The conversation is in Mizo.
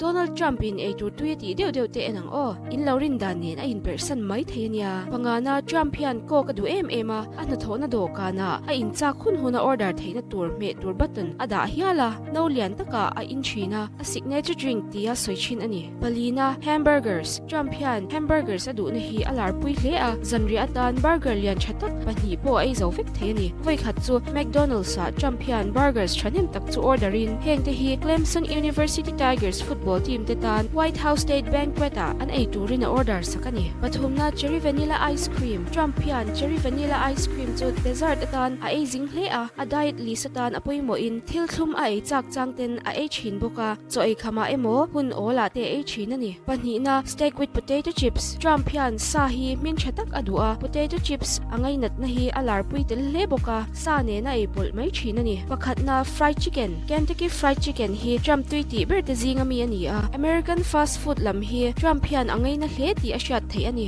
Donald Trump in eitur tui a tih deuh deuh te en ang aw. In lo rin dan nen a inperhsan mai thei a nia. Pangana, Trump hian coke a duh em em a, a hnathawhna dawhkanah a inchak hun huna order theihna tur hmeh tur button a dah hial a, no lian takah a in thin a, a signature drink tia sawi thin a ni. Palina, Hamburgers, Trump hian hamburgers a duhna hi a larpui hle a, zanriah atan burger lian tha tak pahnih pawh a ei zo vek thei a ni. Vawikhat chu McDonald's ah Trump hian burgers thahnem tak chu order in, hengte hi Clemson University Tigers football team te tan White House State Banquet ah an ei turin a order sak a ni. Pathumna, Cherry Vanilla Ice Cream, Trump hian Cherry Vanilla Ice Cream chu dessert atan a ei zing hle a, a diet list atan a pawimawh in thil thlum a ei chak chang ten a ei thin bawk a. Chaw ei khamah emaw hun awl ah te ei thin a ni. Pahnihna, Steak with potato chips, Trump hian sa hi hmin tha tak a duh a, potato chips a ngainatna hi a larpui tel hle bawk a, sa nen a ei pawlh mai thin a ni. Pakhatna, Fried chicken, Kentucky Fried Chicken hi Trump tui tih ber te zinga mi a ni a, American fast food lam hi Trump hian a ngaina hle tih a hriat theih a ni.